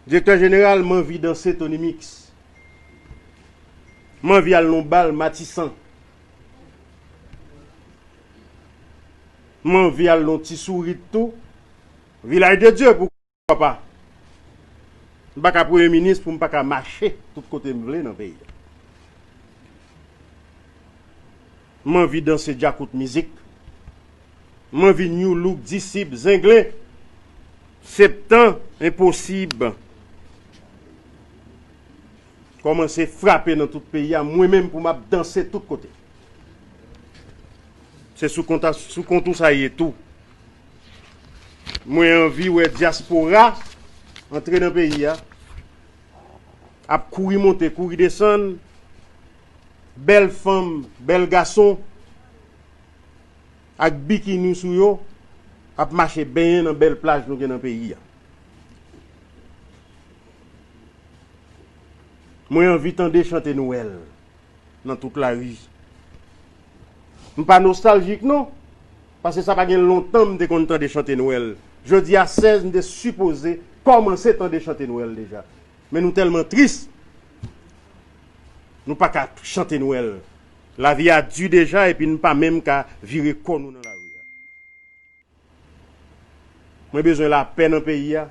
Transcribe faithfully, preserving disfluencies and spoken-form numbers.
Direktè jeneral, m anvi danse Tony Mix. M anvi al nan bal Matisan. M anvi al nan Ti Sourit tou. Vilaj de Dye, poukwa pa? M pa ka premye minis pou m pa ka mache tout kote m vle nan peyi a. M anvi danse djakout mizik. M anvi New Look, Disip, Zenglen, Septan, Enposib. Kòmanse frape nan tout peyi a, mwen menm pou m ap danse tout kote. Se sou kont, sou kont ou sa ye tou. Mwen anvi wè dyaspora antre nan peyi a, ap kouri monte, kouri desann, bèl fanm, bèl gason, ak bikini sou yo, ap mache benyen nan bèl plaj nou gen nan peyi a. Mwen anvi tande chante Nwèl nan tout lari. M pa nostaljik non, paske sa pa gen lontan m te konn tande chante Nwèl. Jodi a sèz, m te sipoze kòmanse tande chante Nwèl deja. Men nou tèlman tris, nou pa ka chante Nwèl. Lavi a di deja, epi n pa menm ka vire kò nou nan lari a. Mwen bezwen lapè nan peyi a.